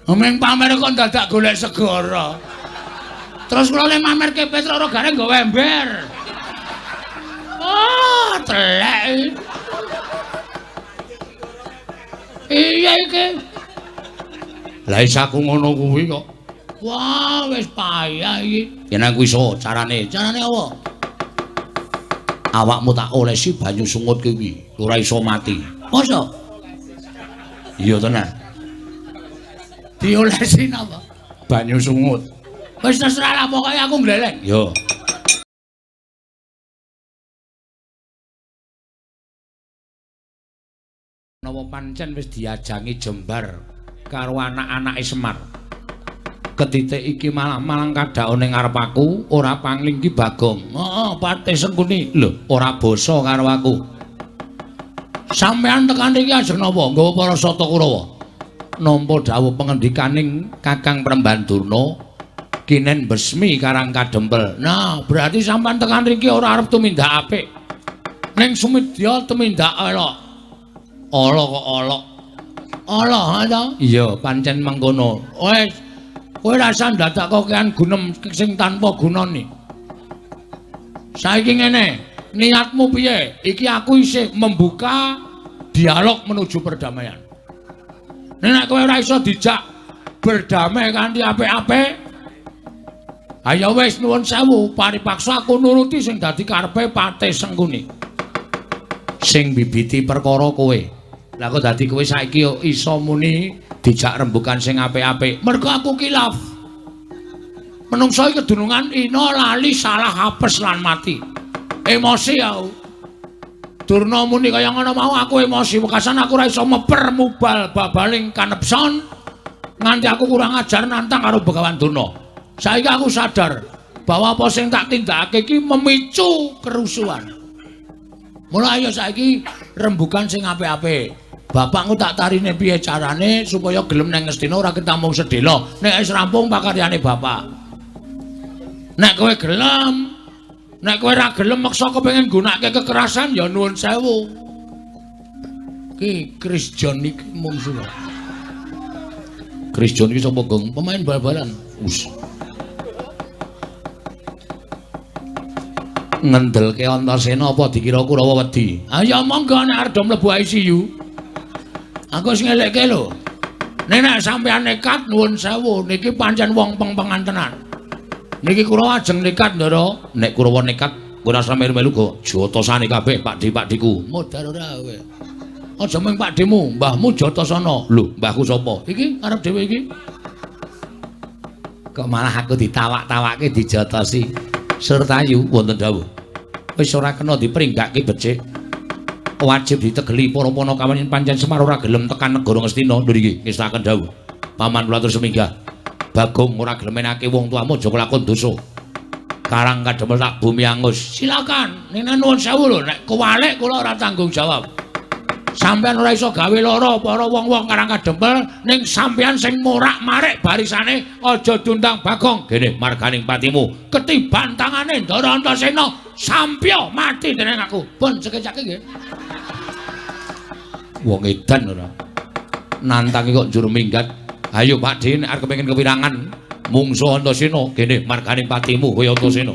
Meng pamer kok dadak golek segara. Terus kula le mamerke Petruk ora gareng nggawa ember. Oh, telek. Iya iki. Lah isa aku ngono kuwi kok. Wah, wis payah iki. Yen aku iso carane. Carane apa? Awakmu tak olesi banyu sungut kuwi, ora iso mati. Masa? Iya tenan. Diolesi napa? Banyu sungut. Wis terserah lah pokoke aku ngleleng. Yo. Napa pancen wis diajangi jembar karo anak-anake Semar. Ketitik iki malah-malang kadhaone ngarep aku, ora pangling ki Bagong. Heeh, Patih Sengkuni. Lho, ora basa karo aku. Sampeyan tekan iki ajeng napa? Nggawa para Sata Kurawa. Nampa dawuh pengendikaning Kakang Premban Durna kinen besmi Karang Kadempel. Nah, berarti sampeyan tekan riki ora arep tumindak apik. Ning sumedya tumindak elok. Ala kok ala. Ala ha ta? Iya, pancen mengkono. Wis, kowe rasa ndadak kokean gunem sing tanpa gunane. Saiki ngene, niatmu piye? Iki aku isih membuka dialog menuju perdamaian. Nek kowe ora iso dijak berdamai kanthi apik-apik, ayo wis nuwun sewu, paripaksa aku nuruti sing dadi karepe Patih Sengkuni. Sing bibiti perkara kowe. Lah kok dadi kowe saiki iso muni dijak rembukan sing apik-apik. Mergo aku kilaf. Menungso iki kedunungan ina lali salah apes lan mati. Emosi aku. Durna muni kaya ngono mau aku emosi wekasan aku ora iso meper mubal babaling kanepson nganti aku kurang ajar nantang karo Begawan Durna. Saiki aku sadar bahwa apa sing tak tindakake iki memicu kerusuhan. Mula ayo saiki rembukan sing apik-apik. Bapakku tak tarine piye carane supaya gelem nang Ngastina ora ketamung sedhela. Nek wis rampung pakaryane bapak. Nek kowe gelem, nek kowe ora gelem meksa kepengin nggunakake kekerasan ya nuwun sewu. Ki Chris John iki mungsuh. Chris John iki sapa, Gong? Pemain bal-balan. Us. Ngendelke Antasena apa dikira Kurawa wedi? Ayo monggo nek arep mlebu ICU. Aku wis ngelekke lho. Nek nek sampeyan nekat nuwun sewu niki pancen wong peng-pengan tenan. Niki Kurawa ajeng nekat, Ndara. Nek Kurawa nekat ora usah melu-melu go jotosane kabeh Pakde-pakdeku. Modar ora kowe. Aja mung pakdemu, mbahmu Jotasana. Lho, mbahku sapa? Iki arep dhewe iki. Kok malah aku ditawak-tawake dijotosi. Surtayu wonten dawuh. Wis ora kena dipringgake becik. Wajib ditegeli para panakawan yen pancen Semar ora gelem tekan negara Ngastina. Lho iki ngestaken dawuh. Paman kula terus minggah. Bagong ora gelem menake wong tuamu aja kelakon dosa. Karang Kadempel tak bumi angus. Silakan. Nek nuwun sewu lho, nek kewalik kula ora tanggung jawab. Sampeyan ora iso gawe lara para wong-wong Karang Kadempel ning sampeyan sing morak-marik barisane aja diundang Bagong. Gene marganing patimu ketiban tangane Ndara Antasena sampya mati dening aku. Pun sekecake nggih. Wong edan ora. Nantangi kok njur minggat. Ayo Pak Din nek arep kepengin kewirangan mungsuh Antasena gene marganing patimu kowe Antasena.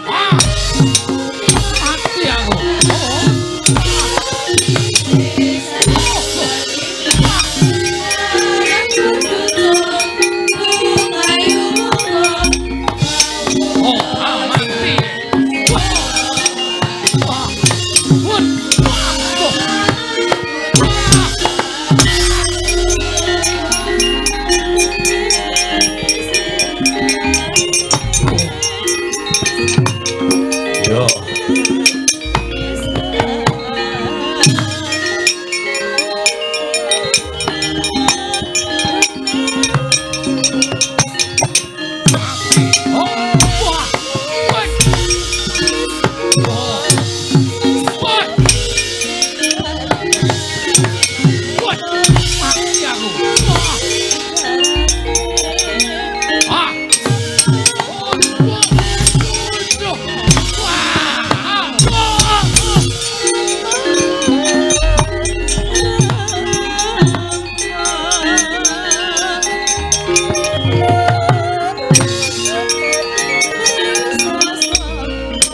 Ah. Mati aku. Oh, mati. Wah. Wah. Wah. Yo. Oh, wah. Wah. Wah. Wah. Wah. Mati aku. Wah. Ah. Oh, wah. Wah.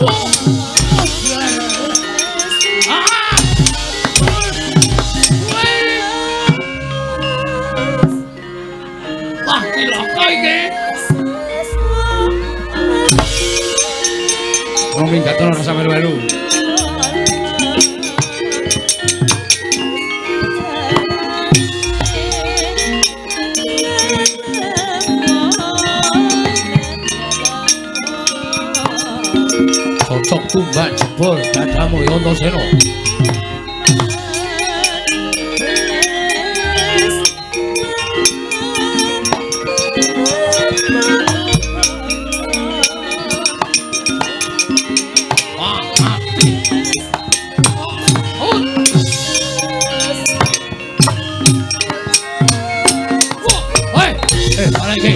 Wah. Wah. Ah. Wah, cilaka iki. Wong minggat ora rasa melu-melu. Cocok tumbak jebol dadamu ya Antasena. Wah, mati. Oh. Wah, hei, mana iki?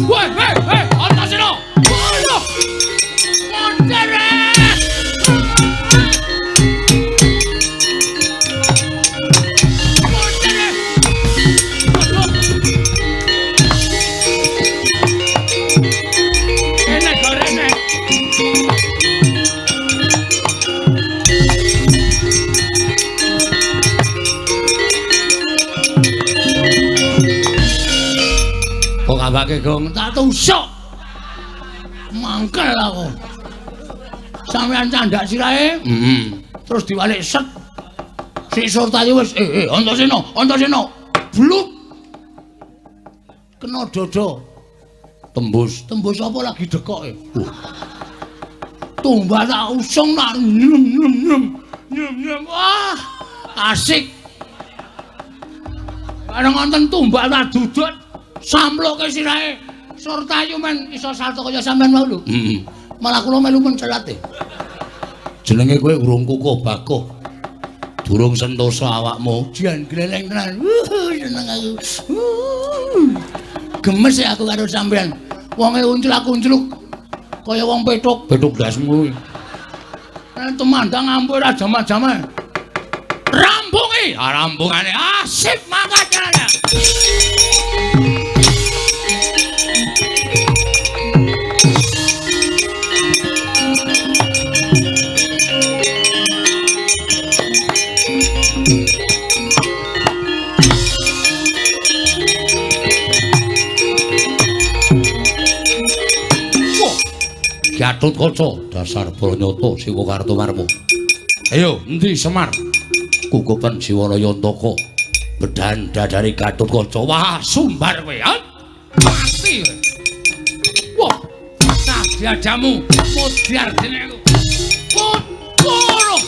Woi, hei, hei, Antasena. Waduh. Montere. Montere. Waduh. Enak gorene. Kok kabake gong tak tusuk. Mangkel aku. Sampeyan candak sirahe? Heeh. Terus diwalik set. Si Surtayu wis Antasena, Antasena. Bluk. Kena dodo. Tembus, tembus apa lagi dekoke? Tumbak tak usung nak nyem nyem nyem. Nyem nyem. Wah, asik. Bareng wonten tumbak tak dudut samploke sirahe. Surtayu men iso salto kaya sampean mau lho. Heeh. Malah kula melu mencelat e. Jenenge kowe urung kukuh bakuh. Durung sentosa awakmu. Jan gleleng tenan. Seneng aku. Gemes ya aku karo sampean. Wonge unclak-uncluk kaya wong petuk, petuk ndasmu kuwi. Nek tumandang ampuh ora jaman-jaman. Rampungi, ah rampungane. Ah sip mangkat jalan. Gatut Kaca dasar Branyata Siwa Kartomarma. Ayo endi Semar? Kukupen Siwalaya Antaka. Bedan dadare Gatut Kaca. Wah, sumbar kowe. Mati kowe. Wah, sajajamu mudyar dene aku. Kutoro.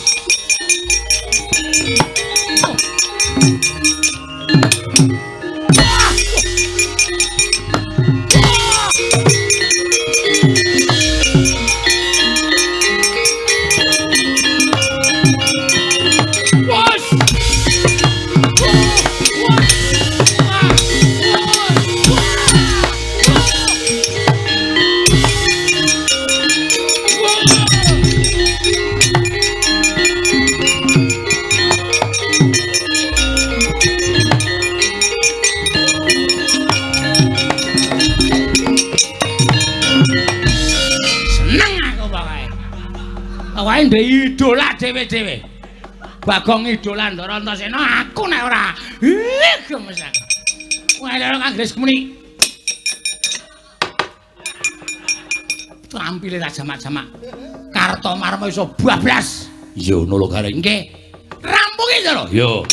Wah! Kabeh ndek idola dhewe-dhewe. Bagong idola Ndara Antasena aku nek ora. Ih, gemes aku. Wah, lha kang Gres muni. Trampile tak jamak-jamak. Kartomarma iso bablas. Iya ngono lho Gareng. Nggih. Rampungi Ndara. Iya. Oh.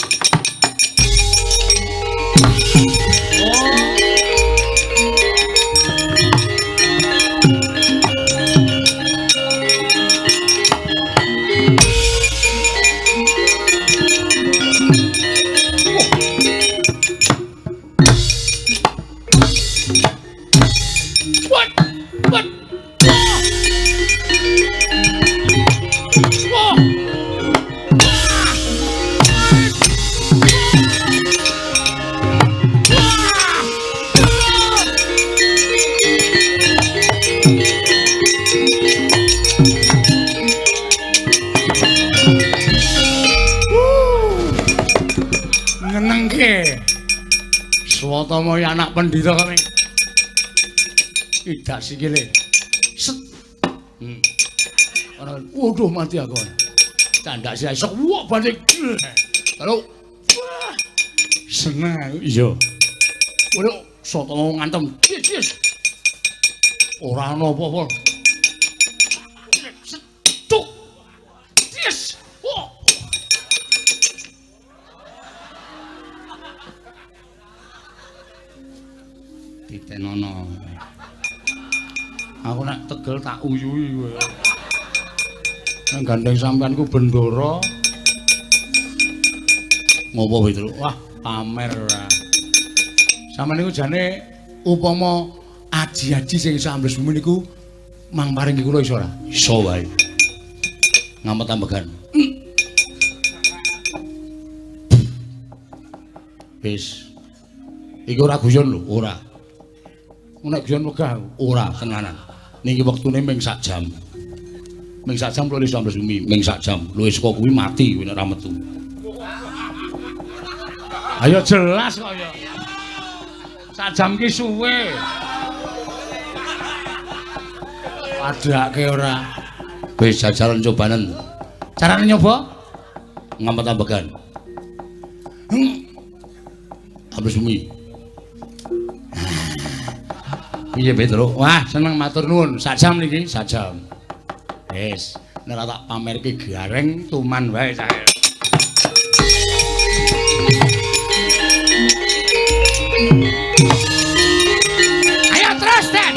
Swatama anak pendhita kami. Idak sikile. Set. Ana waduh mati aku. Candak sirahe sewok balik. Lalu seneng aku. Iya. Waduh, Swatama ngantem. Yes, yes. Ora ana apa-apa. Set. Cuk. Yes. Oh. Titenono. Aku nek tegel tak uyuhi kowe. Nek gandeng sampean ku bendara. Ngopo Petru? Wah, pamer ora. Sampeyan niku jane upama aji-aji sing iso ambles bumi niku mang paring kula iso ora? Iso wae. Ngamet ambegan. Wis. Iki ora guyon lho, ora. Nek guyon wegah aku. Ora tenanan. Niki wektune ming sak jam. Ming sak jam luwih iso ambles bumi, ming sak jam. Luwih saka kuwi mati kowe nek ora metu. Ayo jelas kok ya. Sak jam ki suwe. Padake ora. Wis jajalan cobanen. Carane nyoba? Ngamet ambegan. Ambles bumi. Piye Petro? Wah, seneng matur nuwun. Sak jam niki, sak jam. Wis, nek ora tak pamerke gareng tuman wae sae. Ayo terus, Den.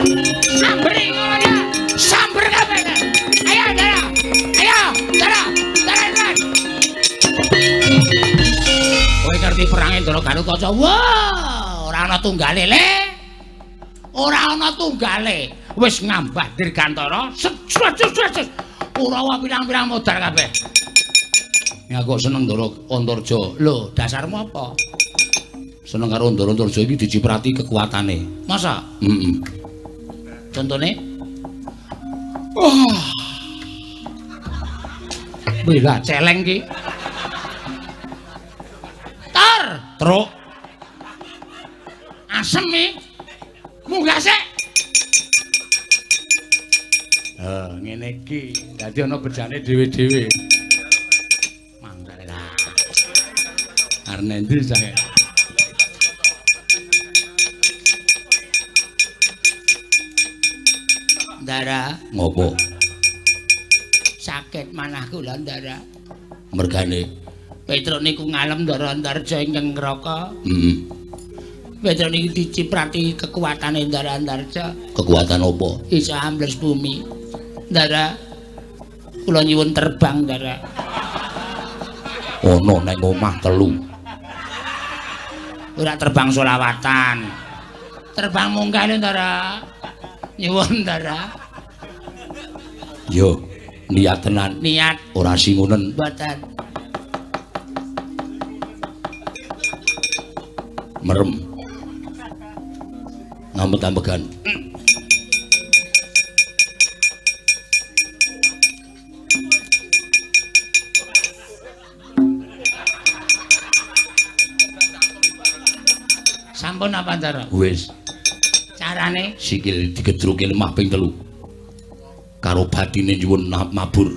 Samberi ngono ya. Samber kabeh. Ayo, Dara. Ayo, Dara. Dara terus. Kowe ngerti perange Ndara Garukaca? Wah, ora ana tunggale, Le. Ora ana tunggale. Wis ngambah dirgantara. Set set set. Kurawa pirang-pirang modar kabeh. Ya kok seneng Ndara Antarja. Lho, dasarmu apa? Seneng karo Ndara Antarja iki diciprati kekuatane. Masa? Heeh. Contone? Oh. Wih lah celeng ki. Tor, truk. Asem iki. Munggah sik. Ngene iki. Dadi ana bejane dhewe-dhewe. Mangkane lah. Arep endi sae? Ndara, ngopo? Sakit manah kula, Ndara. Mergane Petruk niku ngalem Ndara Antarja ingkang ngraka. Heeh. Petruk niku diciprati kekuatane Ndara Antarja. Kekuatan apa? Iso ambles bumi. Ndara, kula nyuwun terbang, Ndara. Ono nang omah telu. Ora terbang solawatan. Terbang munggah lho, Ndara. Nyuwun, Ndara. Yo, niat tenan. Niat. Ora singunen. Mboten. Merem. Ngamet-ambegan. Sampun apa, Ndara? Wis. Carane sikil digedruke lemah ping 3. Karo batine nyuwun mabur.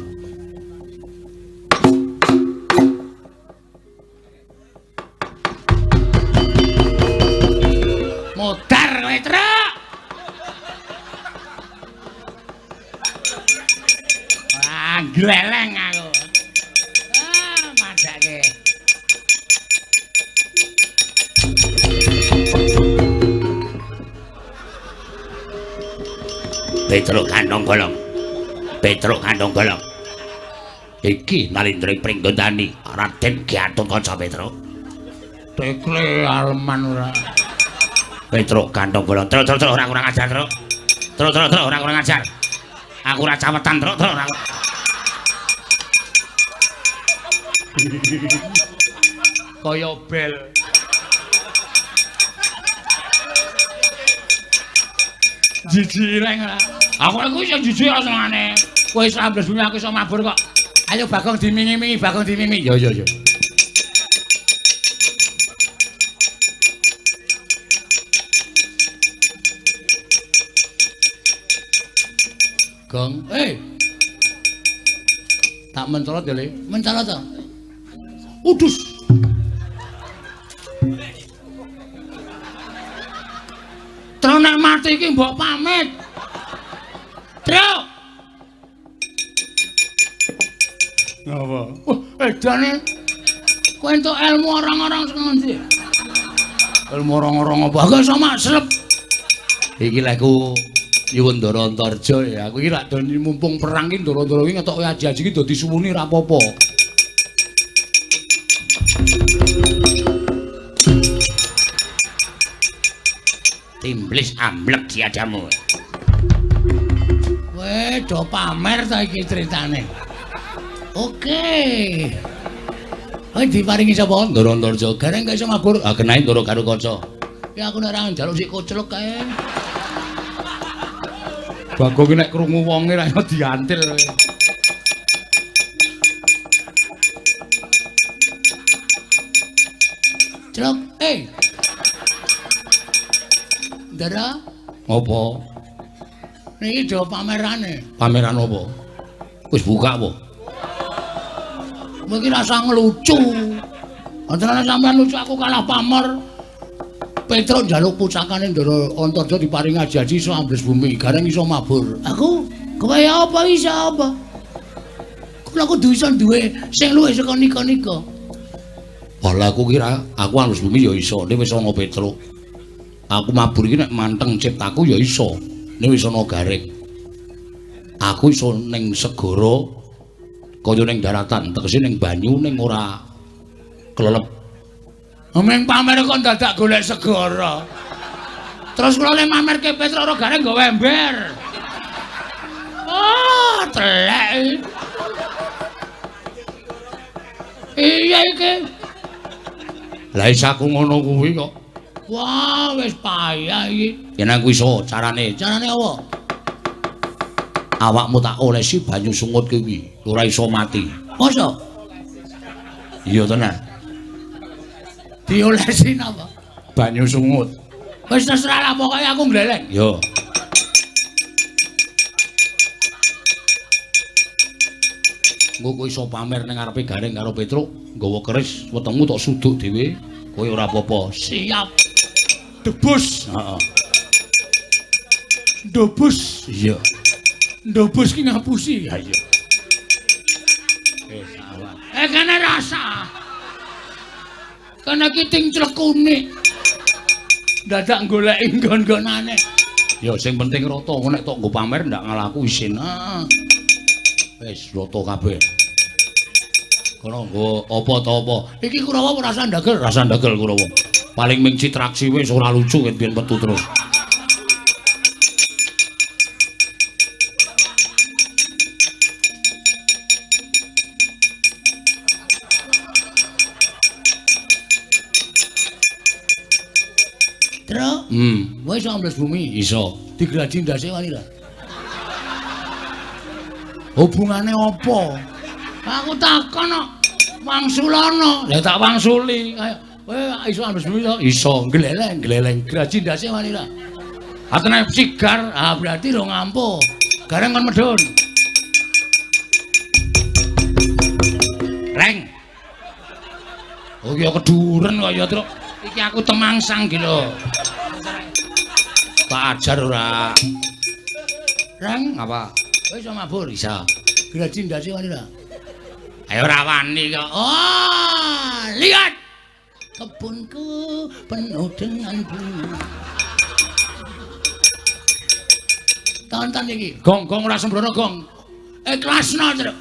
Modar kowe, Truk. Wah, gleleng aku. Ah, mandake. Petruk kantong bolong. Petruk kantong bolong. Iki Nalindra Pringgondani, Raden Gatotkaca Petruk. Tekle aleman ora. Petruk kantong bolong. Truk truk truk ora kurang ajar, Truk. Truk truk truk ora kurang ajar. Aku ora cawetan, Truk truk ora. Kaya bel. Jijik reng ora. Aku iso jijik ora senengane. Kowe iso ambles bumi aku iso mabur kok. Ayo Bagong dimingi-mingi, Bagong dimingi. Yo yo yo. Gong, eh. Tak mencolot ya, Le. Mencolot to. Udus. Truk nek mati iki mbok pamit. Truk. Apa? Wah, edane. Kowe entuk ilmu orang-orang saka ngendi? Ilmu orang-orang apa? Aku iso maslep. Iki lek ku nyuwun Ndara Antarja ya. Aku iki rak do mumpung perang iki Ndara-ndara iki ngetoke aji-aji iki dadi suwuni ra apa-apa. Timblis amblek diadamu. Kowe do pamer ta iki critane. Oke. Kowe diparingi sapa? Ndara Antarja. Gareng gak iso mabur. Ah kenae Ndara Garukaca. Ya aku nek ora njaluk sik koclok kae. Bagong ki nek krungu wonge ra iso diantil. Celok, eh. Ndara, Apa? niki do pamerane. Pameran apa? Wis buka apa? Kowe iki rasa ngelucu. Antarane sampean lucu aku kalah pamer. Petruk njaluk pusakane Ndara Antarja diparingi aji-aji iso ambles bumi, gareng iso mabur. Aku kowe apa iso apa? Kula kudu iso duwe sing luwih saka nika-nika. Walah aku kira aku ambles bumi ya iso, nek wis ana Petruk. Aku mabur iki nek manteng ciptaku ya iso, nek wis ana gareng. Aku iso ning segara kaya ning daratan, tegese ning banyu ning ora kelelep. Ming pamer kok dadak golek segara. Terus kula le mamerke Petruk ora gareng nggawa ember. Ah, telek. Iya iki. Lah iso aku ngono kuwi kok. Wah, wis payah iki. Yen aku iso carane, Carane apa? Awakmu tak olesi banyu sungut kuwi, ora iso mati. Masa? Iya tenan. Diolesi napa? Banyu sungut. Wis terserah lah pokoke aku ngleleng. Yo. Engko kowe iso pamer ning ngarepe Gareng karo Petruk, nggawa keris wetengmu tok suduk dhewe, kowe ora apa-apa. Siap. Debus. Heeh. Ndobus. Iya. Ndobus ki ngapusi. Ha iya. Salah. Kene rasa. Kene ki ting clekune. Dadak goleki nggon-nggonane. Ya sing penting rata, engko nek tok nggo pamer ndak ngalahku isin. Ah. Wis rata kabeh. Kono nggo apa ta apa. Iki Kurawa apa rasa ndagel? Rasa ndagel Kurawa. Paling ming citraksi wis ora lucu ket biyen metu terus. Truk, kowe iso ambles bumi? Iso. Digraji ndase wani ra? Hubungane apa? Aku takon kok. Wangsulana. Lah tak wangsuli. Ayo, kowe iso ambles bumi to? Iso. Gleleng, gleleng. Graji ndase wani ra? Atene sigar, ah berarti ro ngampuh. Gareng kon medhun. Reng. Oh ya keduren kok ya, Truk. Iki aku temangsang iki lho. Tak ajar ora. Reng apa? Kowe iso mabur iso. Graji ndase wani ora? Ayo ora wani kok. Oh, lihat. Kebunku penuh dengan bunga. Tonton iki. Gong gong ora sembrono gong. Ikhlasno, Truk.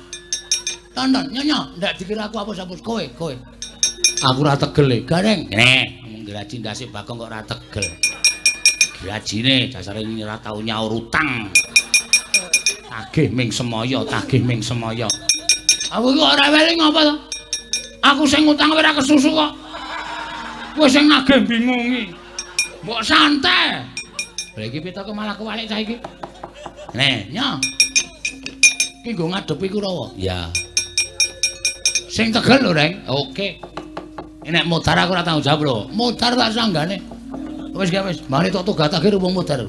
Tonton, nyonya, ndak dikira aku apus-apus kowe, kowe. Aku ora tegel e. Gareng. Ngene, ngomong graji ndase Bagong kok ora tegel. Grajine dasare ora tau nyaur utang. Tagih ming semaya, tagih ming semaya. Aku iki ora weling apa to? Aku sing ngutang ora kesusu kok. Kowe sing nagih bingungi. Mbok santai. Lha iki pitoke malah kewalik cah iki. Nih, nyo. Iki nggo ngadepi Kurawa. Ya. Sing tegel lho, Reng. Oke. Nek modar aku ora tanggung jawab lho. Modar tak sanggane. Wis gak wis, mari tok tugas akhir wong modar.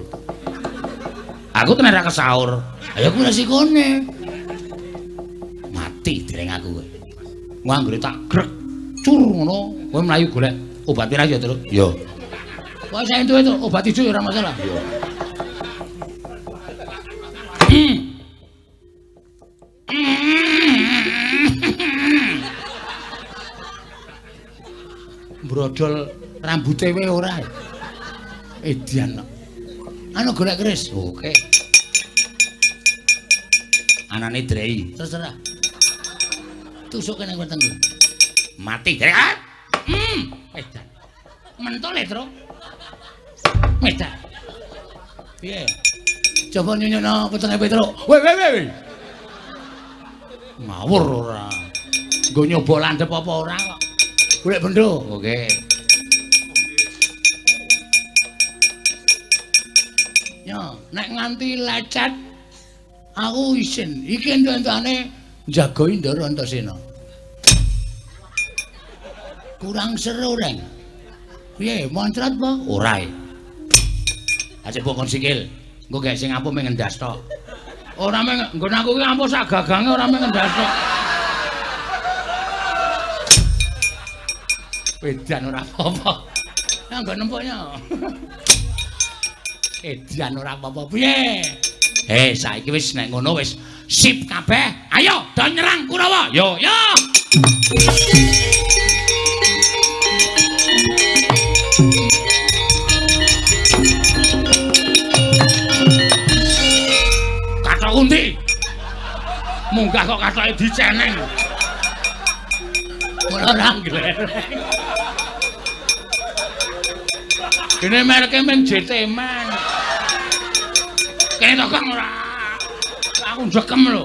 Aku tenan ra kesaur. Ayo kuwi resikone. Mati dereng aku kowe. Wong anggere tak grek cur ngono, kowe mlayu golek obat pirang ya, Truk? Ya. Wah, saya entuk itu obat ijo ya ora masalah. Ya. Brodol rambute wae ora. Edian kok. Anu golek keris. Oke. Anane drei. Terserah. Tusuke nang wetengku. Mati drei. Edan. Mentol e, Truk. Edan. Piye? Coba nyunyono wetenge Petruk. Weh weh weh. Ngawur ora. Nggo nyoba landhep apa ora kok. Golek bendo. Oke. Ya, nek nganti lecet aku isin. Iki entuk-entukane njagoi Ndara Antasena. Kurang seru, Reng. Piye, moncrot apa? Ora. Aja bokon sikil. Engko gek sing ampuh mung ngendas tok. Ora mung nggon aku ki ampuh sak gagange ora mung ngendas tok. Edan ora apa-apa. Ya nggon nempoknya. Edan ora apa-apa. Piye? Saiki wis nek ngono wis sip kabeh. Ayo do nyerang Kurawa. Yo yo. Kathok undi. Munggah kok kathoke diceneng. Ora nglereng. Dene mereke mung JT Man. Kene to Kang ora. Aku njekem lho.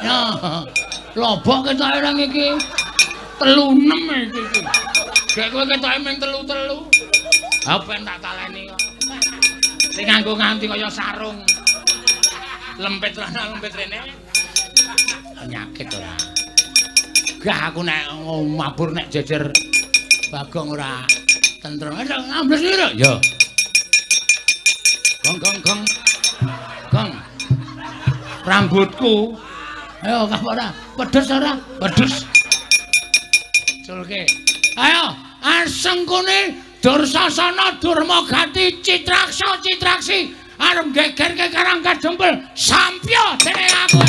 Ya, lobok ketoke nang iki. 36 iki iki. Gek kowe ketoke mung 3-3. Ha ben tak taleni kok. Sing nganggo nganti kaya sarung. Lempit rana lempit rene. Penyakit ora. Gah aku nek mabur nek jejer Bagong ora tentrem. Ambles iki. Ya. Gong gong gong. Gong. Rambutku. Ayo kah ora? Pedes ora? Pedes. Culke. Ayo, asengkune Dursasana Durmagati Citraksa Citraksi arep gegerke Karang Kadempel. Sampya dene aku.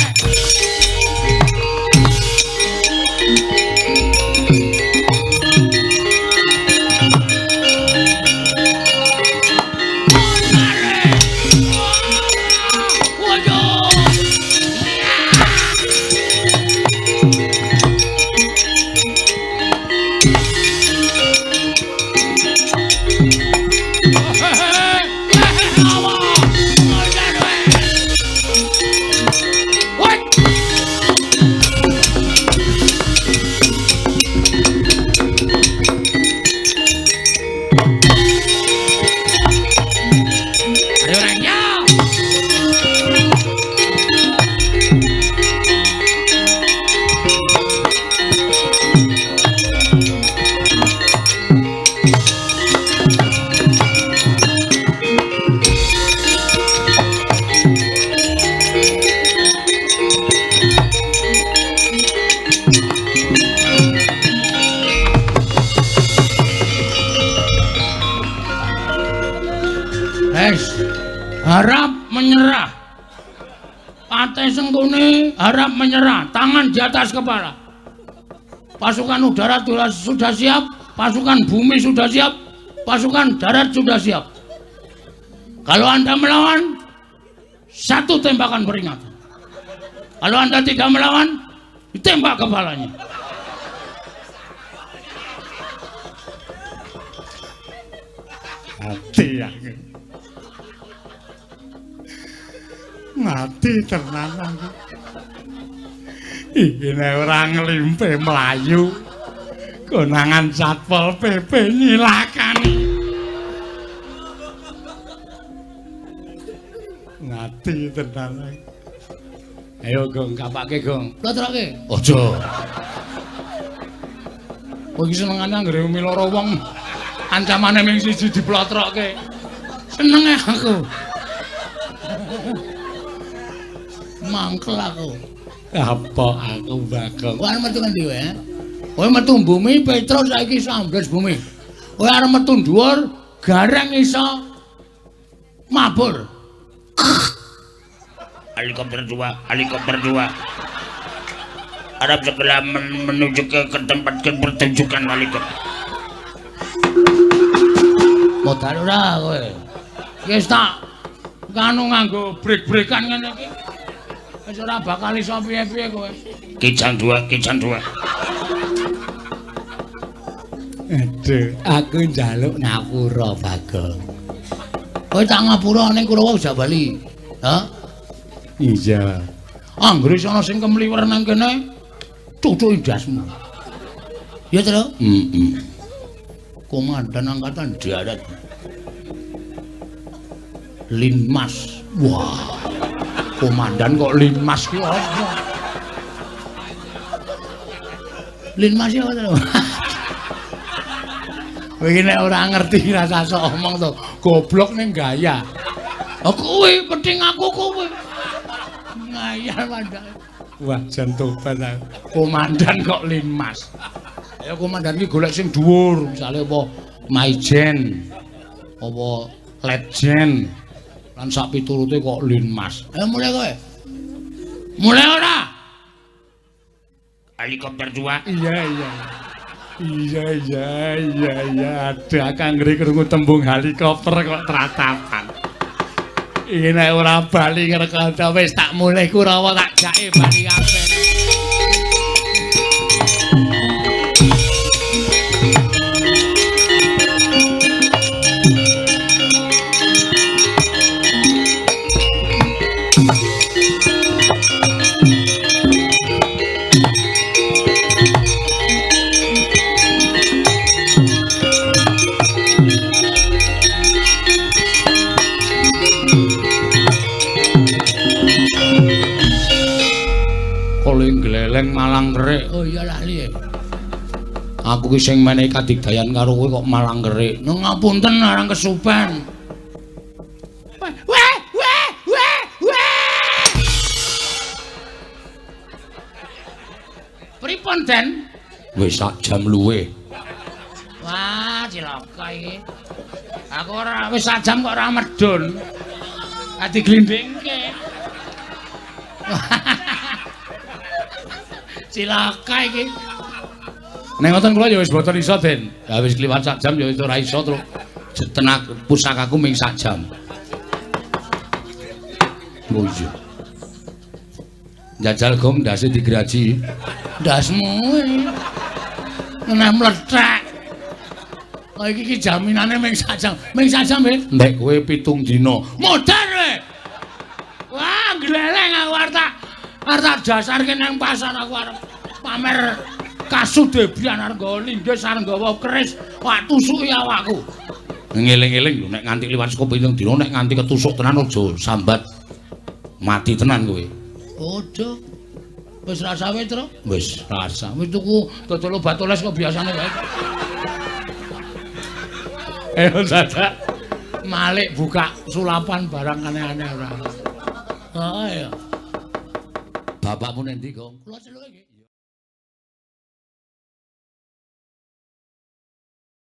What? Harap menyerah. Patih Sengkuni harap menyerah, tangan di atas kepala. Pasukan udara sudah siap, pasukan bumi sudah siap, pasukan darat sudah siap. Kalau Anda melawan, satu tembakan peringatan. Kalau Anda tidak melawan, ditembak kepalanya. Mati aku. Mati tenan aku. Iki nek ora nglimpe mlayu, konangan Satpol PP nyilakani. Mati tenan aku. Ayo Gong, kapake Gong. Plotroke. Aja. Kowe iki senengane anggere miloro wong ancamane ming siji diplotroke. Senenge aku. Mangkel aku. Apa aku Bagong? Kowe arep metu ngendi kowe? Kowe metu bumi, Petro saiki iso ambles bumi. Kowe arep metu dhuwur, Gareng iso mabur. Helikopter 2, helikopter 2. Harap segera menuju ke tempat pertunjukan helikopter. Modal ora kowe. Wis tak kanu nganggo brek-brekan ngene iki. Wis ora bakal iso piye-piye kowe. Kijang 2, Kijang 2. Aduh, aku njaluk ngapura Bagong. Kowe tak ngapura ning Kurawa wis bali. Hah? Iya. Anggere ana sing kemliwer nang kene, cucuki ndasmu. Ya, Tru? Heeh. Komandan Angkatan Darat. Linmas. Wah. Komandan kok Linmas ki apa? Linmas ya apa? Kowe iki nek ora ngerti rasa sok omong to, goblok ning gaya. Oh kuwi penting aku kuwi. Ngayal mandake. Wah, jan tobat aku. Komandan kok Linmas. Ayo komandan iki golek sing dhuwur, misale apa Maijen, apa Letjen. Lan sak piturute kok Linmas. Ayo mulai kowe. Mulai ora? Helikopter 2. Iya, iya. Iya, iya, iya, iya. Aduh, aku anggere krungu tembung helikopter kok tratapan. Iki nek ora bali ngrekanca wis tak mulih Kurawa tak jake bali kabeh. Gleleng malang kerik. Oh iya lali. Aku ki sing menehi kadigdayan karo kowe kok malang kerik. Ngapunten arang kesupen. Weh weh weh weh. Pripun, Den? Wis sak jam luwih. Wah, cilaka iki. Aku ora wis sak jam kok ora medun. Ati glindingke. Cilaka iki. Nek ngoten kula ya wis boten iso, Den. Ya wis kliwat sak jam ya wis ora iso terus. Tenak pusakaku ming sak jam. Oh iya. Jajal gong ndase digraji. Ndasmu. Nek mlethek. Kok iki ki jaminane ming sak jam. Ming sak jam, Be. Nek kowe 7 dina. Modar kowe. Wah, gleleng aku arep tak dasarke nang pasar aku arep pamer kasudebian arep nggawa linggis arep nggawa keris, wah tusuki awakku. Ngeling-eling lho nek nganti liwat saka 7 dina nek nganti ketusuk tenan aja sambat. Mati tenan kowe. Aja. Wis rasa wae, Tru? Wis rasa. Wis tuku dodol obat oles kok biasane wae. Ayo dadak malik buka sulapan barang aneh-aneh ora. Heeh ya. Bapakmu nendi, Gong? Kula celuk iki.